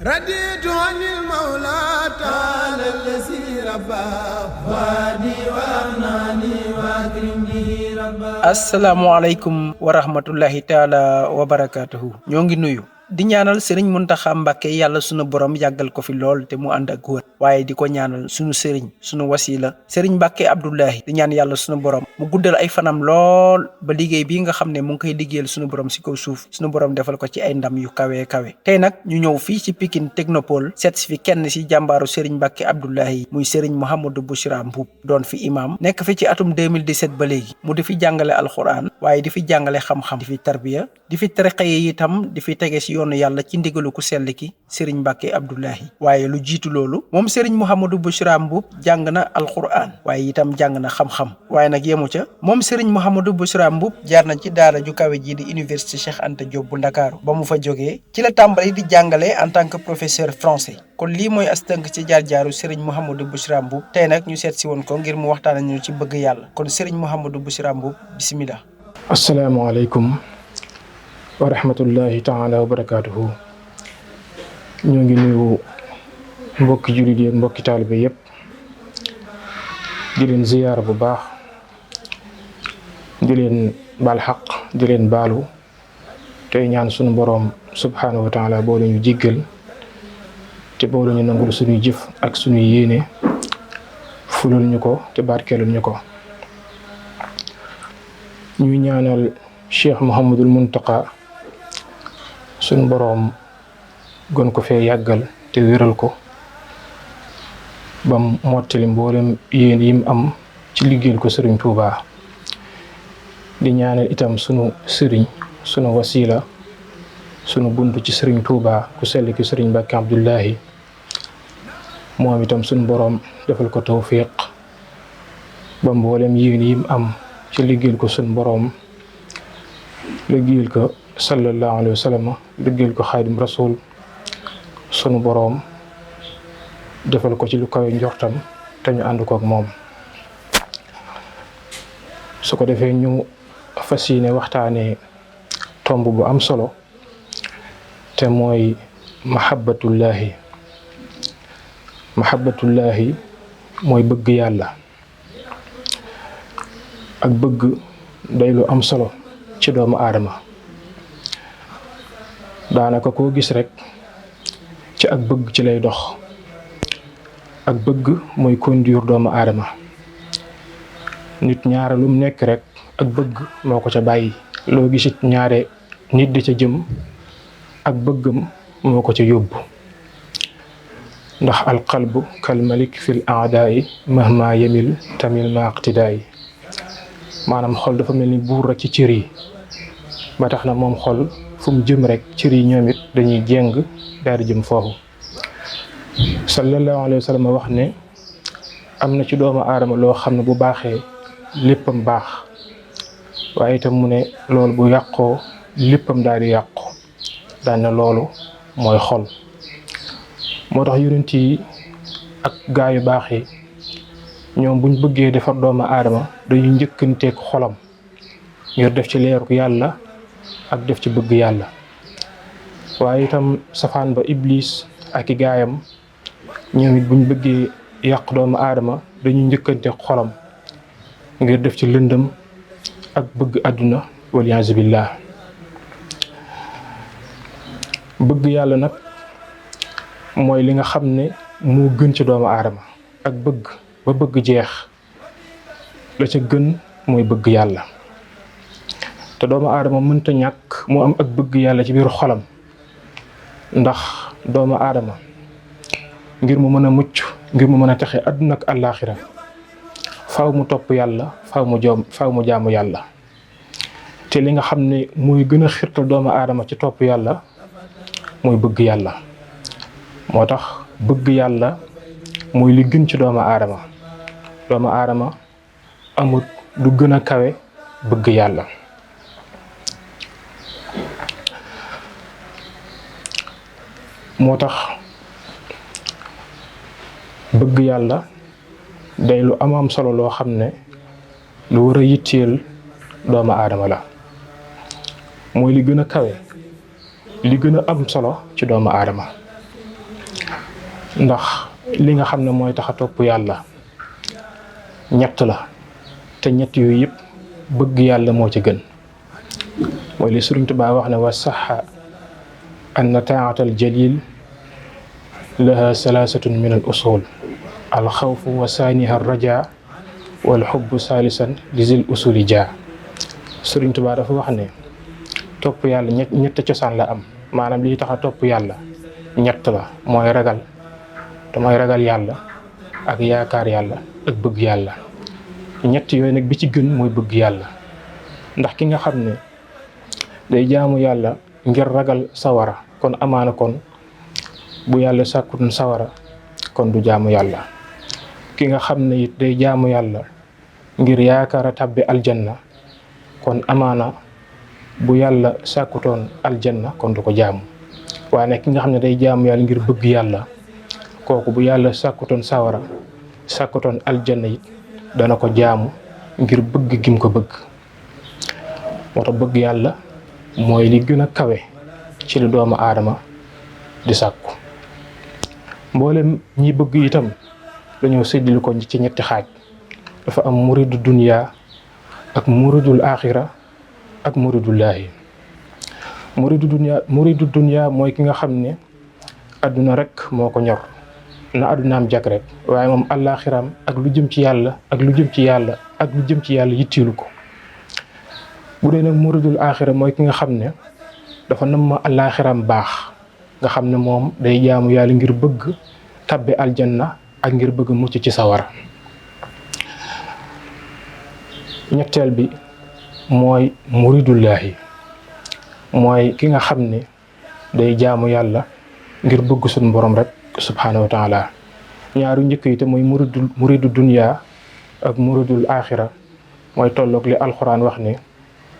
رديت عن المولى تعالى الذي ربى وادي وأغناني وأكرم به ربا. asalaamaaleykum wa rahmatullahi taala wa barakaatuhu. ñoo ngi nuyu di ñaanal sëriñ Muntaxa Mbàkke yàlla sunu borom yàggal ko fi lool te mu ànd ak wër waaye di ko ñaanal sunu sëriñ sunu wasila sëriñ Mbàkke Abdullahi di ñaan yàlla sunu borom mu guddal ay fanam lool ba liggéey bii nga xam ne mu ngi koy liggéeyal sunu borom si kaw suuf sunu borom defal ko ci ay ndam yu kawe kawe. Tey nag ñu ñëw fii ci Pikine Technopole seet si fi kenn si jàmbaaru sëriñ Mbàkke Abdullahi muy sëriñ Mouhamadou Bouchra Mbuub doon fi imam nekk fi ci atum 2017 ba léegi mu di fi jàngale alxuraan waaye di fi jàngale xam-xam di fi tarbiya di fi tariqa yi itam di fi tege si yoonu yàlla ci ndigalu ku sell ki sëriñ Mbàkke Abdullahi. waaye lu jiitu loolu moom sëriñ Mouhamadou Bouchra Mbuub jàng na alxuraan waaye itam jàng na xam-xam waaye nag yemu ca moom sëriñ Mouhamadou Bouchra Mbuub jaar na ci daara ju kawe ji di université Cheikh Anta Diop bu Ndakaaru ba mu fa jógee ci la tàmbali di jàngale en tant que professeur français. kon lii mooy as tënk ci jaar-jaaru sëriñ Mouhamadou Bouchra Mbuub tey nag ñu seet si woon ko ngir mu waxtaan ak ñu ci bëgg yàlla kon sëriñ Mouhamadou Bouchra Mbuub bisimilah. asalaamaaleykum wa rahmatullahi taala wa barakaatuhu. ñoo ngi nuyu mbokki jullit yi ak mbokki taalibe yëpp di leen ziyaara bu baax di leen baal xaq di leen baalu tey ñaan sunu boroom subhaanahu wa taala boo ñu jéggal te boo ñu nangul suñuy jëf ak suñuy yéene fulul ñu ko te barkeelul ñu ko. ñuy ñaanal Cheikh Mouhamadul Muntaqa sunu boroom gën ko fee yàggal te wéral ko bam mottali mboolem yéen yim am ci liggéeyal ko sëriñ Touba. di ñaanal itam sunu sëriñ sunu wasila sunu buntu ci sëriñ Touba ku sell ki sëriñ Mbàkke Abdullahi moom itam sunu boroom defal ko tawfiq ba mboolem yéen yim am ci liggéeyal ko sunu boroom liggéeyal ko sallallahu alayhi wa sallam liggéeyal ko xaadim rasul sunu boroom defal ko ci lu kawe njortam te ñu ànd ko ak moom. su ko defee ñu fas yéene waxtaanee tomb bu am solo te mooy mahabbatullahi mooy bëgg yàlla. ak bëgg day lu am solo ci doomu aadama daanaka koo gis rek ci ak bëgg ci lay dox. ak bëgg mooy conduire doomu aadama nit ñaare lum nekk rek ak bëgg moo ko ca bàyyi. loo gisit ñaare nit di ca jëm ak bëggam moo ko ca yóbbu ndax alqalbu kalmalik fil aadaayi mahma yemil tamil ma iqtidaayi. maanaam xol dafa mel ni buur rek ci cër yi ba tax na moom xol fu mu jëm rek cër yi ñoom it dañuy jéng daal di jëm foofu. sallallahu alayhi wa sallam wax ne am na ci doomu aadama loo xam ne bu baaxee léppam baax waaye itam mu ne loolu bu yàqoo léppam daal di yàqu daan na loolu mooy xol. moo tax yonent yi ak gaa yu baax yi ñoom buñ bëggee defar doomu aadama dañuy njëkkanteeg xolam ngir def ci leeru yàlla ak def ci bëgg yàlla. waaye itam safaan ba iblis ak i gaayam ñoom it buñ bëggee yàq doomu aadama dañuy njëkkanteeg xolam ngir def ci lëndëm ak bëgg àdduna waliyaazu billah. bëgg yàlla nag mooy li nga xam ne moo gën ci doomu aadama. ak bëgg ba bëgg jeex la ca gën mooy bëgg yàlla. te doomu aadama mënta ñàkk mu am ak bëgg yàlla ci biir xolam ndax doomu aadama ngir mu mën a mucc ngir mu mën a texe àdduna ak àllaaxira faaw mu topp yàlla faaw mu jaamu yàlla. te li nga xam ne muy gën a xirtal doomu aadama ci topp yàlla mooy bëgg yàlla. moo tax bëgg yàlla mooy li gën ci doomu aadama. doomu aadama amut lu gën a kawe bëgg yàlla. moo tax bëgg yàlla day lu am solo loo xam ne lu war a yitteel doomu aadama la. mooy li gën a kawe li gën a am solo ci doomu aadama ndax li nga xam ne mooy tax a topp yàlla ñett la te ñett yooyu yëpp bëgg yàlla moo ci gën. mooy li Sëriñ Tuubaa wax ne wa saxa anna taatal jalil laha salaasatun min al usul al xawfu wa saaniha raja wal xubbu saalisan li zil usuli ja. Sëriñ Tuubaa dafa wax ne topp yàlla ñett cosaan la am, maanaam li tax a topp yàlla ñett la, mooy ragal te mooy ragal yàlla ak yaakaar yàlla ak bëgg yàlla. ñett yooyu nag bi ci gën mooy bëgg yàlla, ndax ki nga xam ne day jaamu yàlla ngir ragal sawara kon amaana kon bu yàlla sàkkutun sawara kon du jaamu yàlla. ki nga xam ne it day jaamu yàlla ngir yaakaar a tàbbi aljanna kon amaana bu yàlla sàkkutoon aljanna kon du ko jaamu. waaye nag ki nga xam ne day jaamu yàlla ngir bëgg yàlla kooku bu yàlla sàkkutoon sawara sàkkutoon aljanna it dana ko jaamu ngir bëgg gim ko bëgg. moo tax bëgg yàlla mooy li gën a kawe ci li doomu aadama di sàkku. mboolem ñi bëgg itam dañoo séddale ko ci ñetti xaaj. dafa am muridu dunya ak muridul axira ak muridullaahi. muridu dunya mooy ki nga xam ne adduna rek moo ko ñor, na addunaam jag rek, waaye moom àllaaxiram ak lu jëm ci yàlla yitteelu ko. bu dee nag muridul axira mooy ki nga xam ne dafa nam ma àllaaxiram baax, nga xam ne moom day jaamu yàlla ngir bëgg tabbi aljanna ak ngir bëgg mucc ci sawara. ñetteel bi mooy muridullaahi, mooy ki nga xam ne day jaamu yàlla ngir bëgg suñu borom rek subhaanahu wa taala. ñaaru njëkk yi te mooy muridu dunya ak muridul axira mooy tolloog li alxuraan wax ne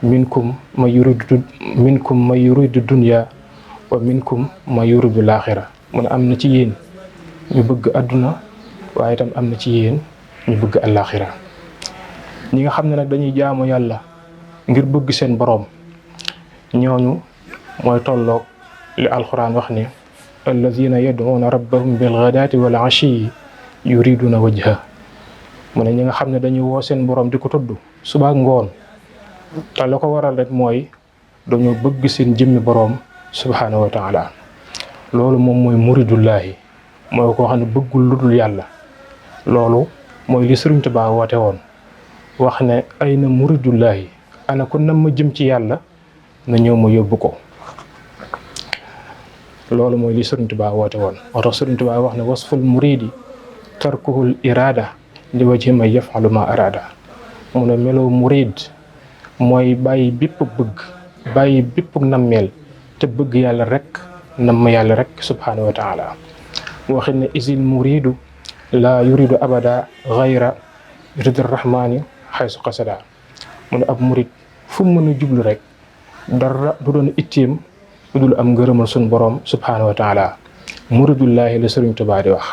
minkum ma yuridu dunya wa minkum ma yuridul axira. mu ne am na ci yéen ñu bëgg adduna waaye itam am na ci yéen ñu bëgg alaxira. ñi nga xam ne nag dañuy jaamu yàlla ngir bëgg seen boroom ñooñu mooy tolloog li alxuraan wax ne alladina yad'uuna rabbahum bil ghadaati wal ashiyyi yuriduna wajha. mu ne ñi nga xam ne dañuy woo seen boroom di ko tudd suba ak ngoon te la ko waral rek mooy dañoo bëgg seen jëmmi boroom subhaanahu wa taala. loolu moom mooy muridullaahi, mooy koo xam ne bëggul lu dul yàlla. loolu mooy li Sëriñ Tuubaa woote woon wax ne ay na muridullaahi, ana ko nam ma jëm ci yàlla na ñëw ma yóbbu ko. loolu mooy li Sëriñ Tuubaa woote woon. moo tax Sëriñ Tuubaa wax ne wasful muridi tarkuhul iraada li wajhi man yafalu ma araada. mu ne meloo murid mooy bàyyi bépp bëgg, bàyyi bépp nammeel te bëgg yàlla rek, namm yàlla rek subhaanahu wa taala. mu waxit ne isil muridu la yuridu abada gayra ridar rahmani xaysu qasada. mu ne ab murid fu mu mën a jublu rek dara du doon itteem lu dul am ngërëmal suñ borom subhaanahu wa taala. muridullaahi la Sëriñ Tuubaa di wax.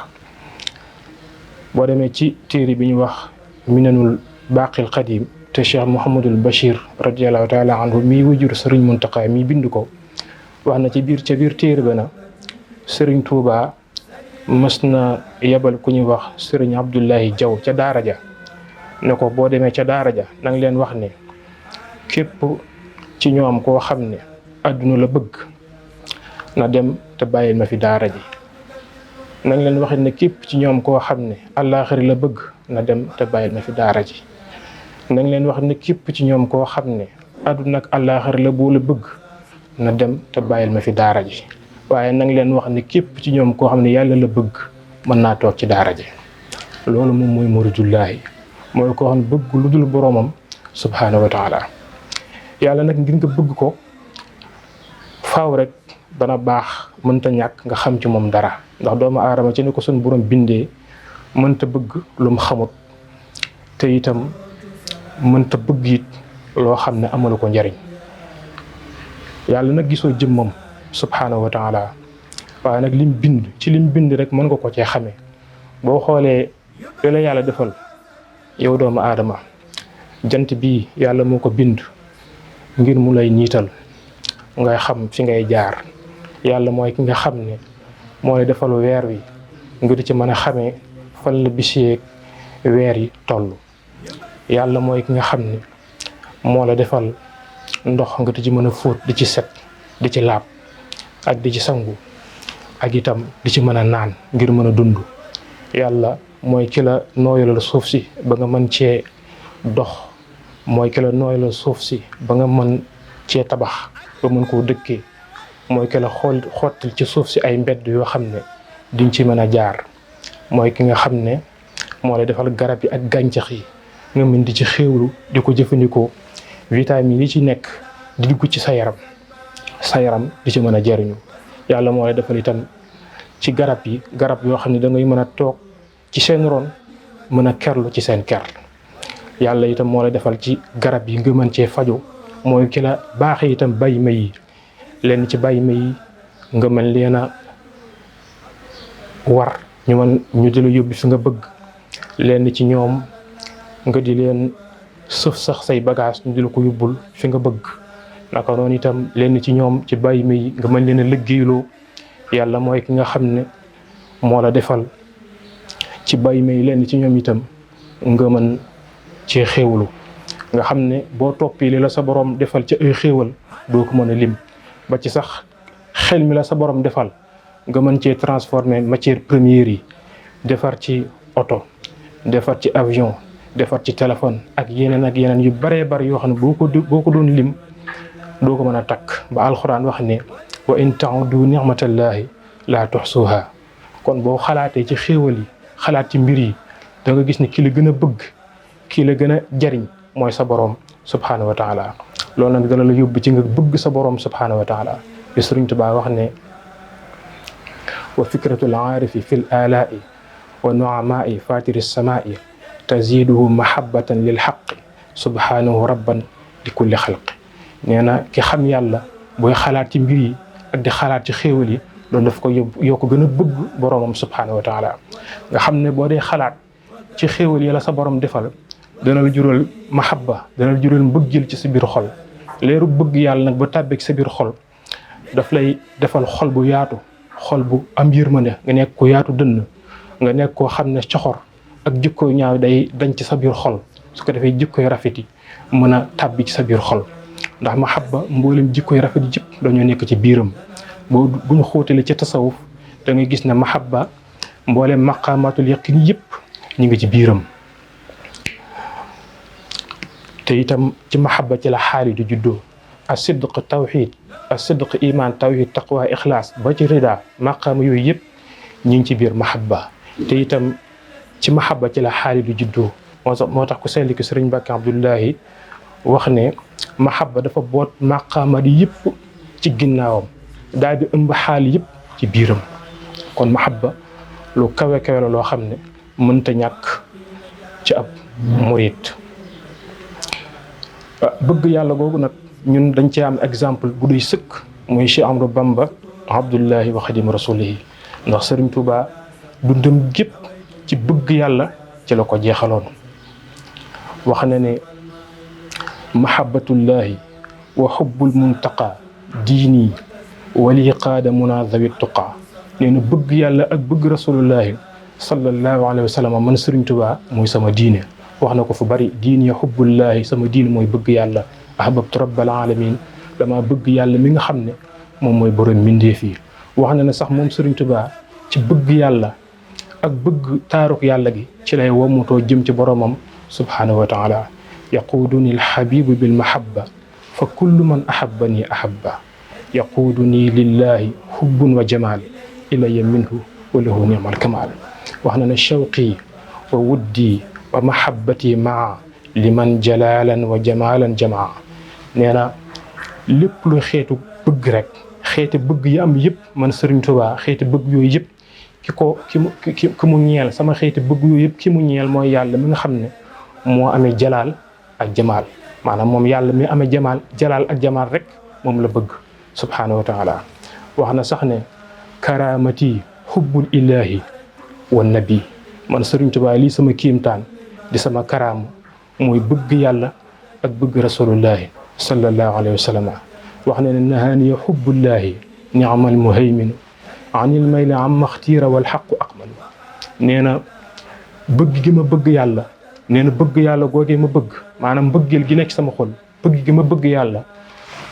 boo demee ci téere bi ñu wax minanul baaqil qadim te Cheikh Mouhamadul Bachir radiallahu taala anhu mii wujur Sëriñ Muntaqa mii bind ko, wax na ca biir téere ba na Sëriñ Tuubaa mas na yebal ku ñuy wax Sëriñ Abdullahi Jaw ca daara ja ne ko boo demee ca daara ja nang leen wax ne képp ci ñoom koo xam ne adduna la bëgg na dem te bàyyil ma fi daara ji. nang leen waxit ne képp ci ñoom koo xam ne àllaaxira la bëgg na dem te bàyyil ma fi daara ji. nang leen wax ne képp ci ñoom koo xam ne adduna ak àllaaxira la boole bëgg na dem te bàyyil ma fi daara ji. waaye nang leen wax ne képp ci ñoom koo xam ne yàlla la bëgg mën naa toog ci daara ji. loolu moom mooy muridullaahi, mooy koo xam ne bëgg lu dul boroomam subhaanahu wa taala. yàlla nag ngir nga bëgg ko faaw rek dana baax, mënta ñàkk nga xam ci moom dara, ndax doomu aadama ci ni ko suñ borom bindee mënta bëgg lu mu xamut, te itam mënta bëgg it loo xam ne amalu ko njariñ. yàlla nag gisoo jëmmam subhaanahu wa taala, waaye nag lim bind rek mën nga ko cee xamee. boo xoolee li la yàlla defal yow doomu aadama, jant bii yàlla moo ko bind ngir mu lay niital ngay xam fi ngay jaar. yàlla mooy ki nga xam ne moo lay defal weer wi nga di ci mën a xamee fan la bis yeeg weer yi toll. yàlla mooy ki nga xam ne moo la defal ndox nga di ci mën a fóot di ci set di ci laab ak di ci sangu ak itam di ci mën a naan ngir mën a dund. yàlla mooy ki la nooyalal suuf si ba nga mën cee dox, mooy ki la nooyalal suuf si ba nga mën cee tabax ba mën koo dëkkee, mooy ki la xottil ci suuf si ay mbedd yoo xam ne diñ ci mën a jaar. mooy ki nga xam ne moo lay defal garab yi ak gàncax yi nga mën di ci xéewlu di ko jëfandikoo, vitamines yi ci nekk di dugg ci sa yaram di ci mën a jariñu. yàlla moo lay defal itam ci garab yoo xam ne da ngay mën a toog ci seen ron mën a kerlu ci seen ker. yàlla itam moo lay defal ci garab yi nga mën cee faju, mooy ki la baaxee itam bàyyi ma yi lenn ci bàyyi ma yi nga mën leen a war ñu di la yóbbu fi nga bëgg, lenn ci ñoom nga di leen sëf sax say bagage ñu di la ko yóbbul fi nga bëgg. naka noonu itam lenn ci ñoom ci bàyyi ma yi nga mën leen a liggéeyloo. yàlla mooy ki nga xam ne moo la defal ci bàyyi ma yi lenn ci ñoom itam nga mën cee xéewlu, nga xam ne boo toppee li la sa borom defal ci ay xéewal doo ko mën a lim. ba ci sax xel mi la sa borom defal nga mën cee transformer matière première yi, defar ci oto, defar ci avion, defar ci téléphone ak yeneen yu baree bari yoo xam ne boo ko doon lim doo ko mën a takk. ba alxuraan wax ne wa in ta'uddu ni'matallahi la tuhsuha. kon boo xalaatee ci xéewal yi, xalaat ci mbir yi, da nga gis ne ki la gën a bëgg, ki la gën a jariñ mooy sa borom subhanahu wa taala. loolu nag dana la yóbbu ci nga bëgg sa borom subhanahu wa taala. bi Sëriñ Tuubaa wax ne wa fikratul aarifi fil alaa'i wa nu'amaa'i fatiri samaa'i taziduhu mahabbatan lil haqqi subhanahu rabban li kulli xalqi. nee na ki xam yàlla booy xalaat ci mbir yi ak di xalaat ci xéewal yi loolu daf ko yoo ko gën a bëgg boromam subhanahu wa taala. nga xam ne boo dee xalaat ci xéewal yi la sa borom defal dana la jural mahabba, dana la jural mbëggeel ci sa biir xol. leeru bëgg yàlla nag ba tàbbee ci sa biir xol daf lay defal xol bu yaatu, xol bu am yërmande, nga nekk ko yaatu dënn, nga nekk koo xam ne coxor ak jikko ñaaw day dañ ci sa biir xol. su ko defee jikkoy rafet yi mën a tàbbi ci sa biir xol. ndax mahabba mboolem jikkoy rafet yi yëpp dañoo nekk ci biiram. bu ñu xóotalee ci tasawuf da ngay gis ne mahabba mboolem maqaamaatul yaqin yëpp ñu ngi ci biiram. te itam ci mahabba ci la xaali di juddoo. as-sidq tawxid, as-sidq iman, tawhid, taqwa, ixlaas ba ci rida, maqaama yooyu yëpp ñu ngi ci biir mahabba. te itam ci mahabba ci la xaali di juddoo. moo tax ku sell ki Sëriñ Mbàkke Abdullahi wax ne mahabba dafa boot maqaama yi yëpp ci ginnaawam, daal di ëmb xaal yëpp ci biiram. kon mahabba lu kawe kawe la loo xam ne mënta ñàkk ci ab murit. bëgg yàlla googu nag ñun dañ cee am exemple bu duy sëkk, muy Cheikh Ahmadou Bamba Abdullahi wa Xadim Rasulihi. ndax Sëriñ Tuubaa dundam gépp ci bëgg yàlla ci la ko jeexaloon. wax na ne mahabbatullahi wa xubbul muntaqa diini wali qaada munazawi tuqa. nee na bëgg yàlla ak bëgg rasulullahi sallallahu alayhi wa sallam man Sëriñ Tuubaa mooy sama diine. wax na ko fu bari, diini xubbullahi, sama diine mooy bëgg yàlla. ahbabtu rabbal alamin, dama bëgg yàlla mi nga xam ne moom mooy borom mbindeef yi. wax na ne sax moom Sëriñ Tuubaa ci bëgg yàlla ak bëgg taaruk yàlla gi ci lay womutoo jëm ci boromam subhanahu wa taala. yaquuduni alxabibu bilmahabba fa kullu man ahabbani ahabba. yaquuduni lillahi hubbun wa jamaal ilaya minhu wa lahu ni'mal kamaal. wax na ne shawqi wa wuddi wa mahabbati maa liman jalaalan wa jamaalan jamaa. nee na lépp lu xeetu bëgg rek, xeeti bëgg yi am yëpp man Sëriñ Tuubaa xeeti bëgg yooyu yëpp ki mu ñeel, sama xeeti bëgg yooyu yëpp ki mu ñeel mooy yàlla mi nga xam ne moo amee jalaal ak jamaal. maanaam moom yàlla mi amee jalaal ak jamaal rek moom la bëgg subhaanahu wa taala. wax na sax ne karaamati hubbul ilahi wa nabi. man Sëriñ Tuubaa lii sama kiimtaan di sama karaam mooy bëgg yàlla ak bëgg rasulullahi sallallahu alayhi wa sallam. wax na ne nahaaniya hubbullahi ni'mal muhayminu anil mayli am maxtiira wal xaqu aqbalu nee na bëgg gi ma bëgg yàlla nee na bëgg yàlla googee ma bëgg maanaam bëggeel gi nekk sama xol bëgg gi ma bëgg yàlla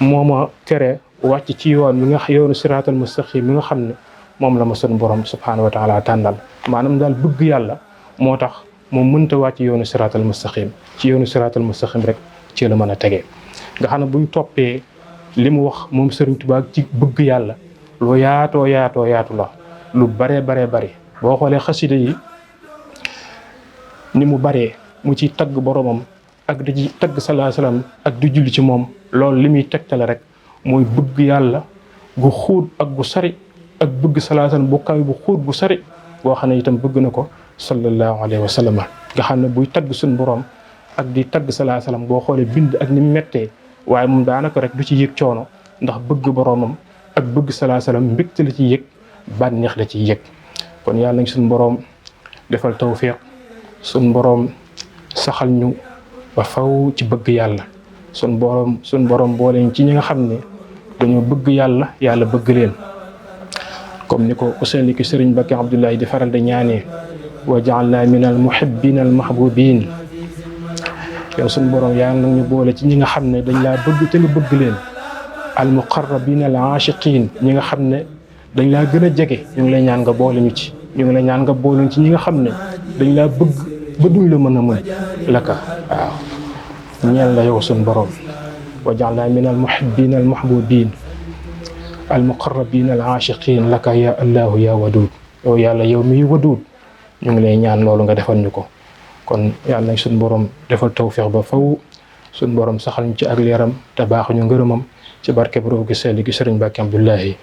moo ma tere wàcc ci yoon mi nga yoonu siraatal mustaqim mi nga xam ne moom la ma sun borom subhaanahu wa taala tànnal maanaam daal bëgg yàlla moo tax moom mënta wàcc yoonu siraatal mustaqim ci yoonu siraatal mustaqim rek ci la mën a tegee nga xam ne buñ toppee li mu wax moom Sëriñ Tuubaa ci bëgg yàlla lu yaatu la lu baree bari boo xoolee xasida yi ni mu baree mu ci tagg boromam ak di ci tagg sallallahu alayhi wasallam ak di julli ci moom loolu li muy tegtale rek mooy bëgg yàlla gu xóot ak gu sari ak bëgg sallallahu alayhi wasallam bu kaw bu xóot gu sari boo xam ne itam bëgg na ko sallallahu alayhi wasallam nga xam ne buy tagg suñu borom ak di tagg sallallahu alayhi wasallam boo xoolee bind ak ni mu mettee waaye moom daanaka rek du ci yëg coono ndax bëgg boromam ak bëgg sallallahu alayhi wasallam mbégte la ci yëg bànneex la ci yëg kon yàlla nañ suñu borom defal tawfiq suñu borom saxal ñu ba faw ci bëgg yàlla suñu borom booleen ci ñi nga xam ne dañoo bëgg yàlla yàlla bëgg leen comme ni ko Ousseynou ki Sëriñ Bakki Abdoulaye di faral di ñaanee wa ja'alna min al muhibbin al mahbubin yow suñu borom yàlla nag ñu boole ci ñi nga xam ne dañ laa bëgg te nga bëgg leen al muqarrabin al aashiqin ñi nga xam ne dañ laa gën a jege ñu ngi lay ñaan nga boole ñu ci ñu ngi lay ñaan nga boole ñu ci ñi nga xam ne dañ laa bëgg ba duñ la mën a mën laka waaw ñeel la yow suñu borom wa ja'alna min al muhibbin al mahbubin al muqarrabin al aashiqin laka ya allahu ya wadud yow yàlla yow miy wadud ñu ngi lay ñaan loolu nga defal ñu ko kon yàlla nañ suñu borom defal tawfiq ba faw suñu borom saxal ñu ci ak leeram te baax ñu ngërëmam ci barke bu gi sell gi Sëriñ Bakki Abdoulaye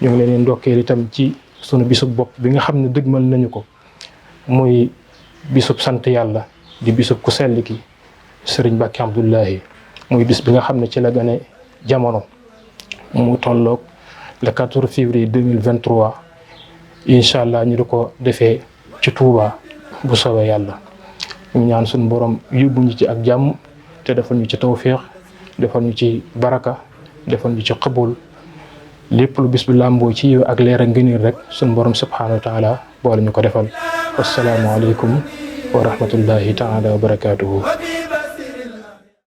ñu ngi leen ndokkeel itam ci sunu bisub bopp bi nga xam ne dëgmal nañu ko muy bisub sant yàlla di bisub ku sell ki Sëriñ Bakki Abdoulaye muy bis bi nga xam ne ci la gane jamono mu tolloog le 14 février 2023 incha allah ñu di ko defee ci Touba bu soobee yàlla ñu ñaan suñu borom yóbbu ñu ci ak jàmm te defal ñu ci tawfiq defal ñu ci baraka defal ñu ci qabul lépp lu bis bi làmboo ci yow ak leer ak ngëneel rek suñu borom subhanahu wa taala boole ñu ko defal wassalaamu aleykum wa rahmatullahi taala wa barakatuhu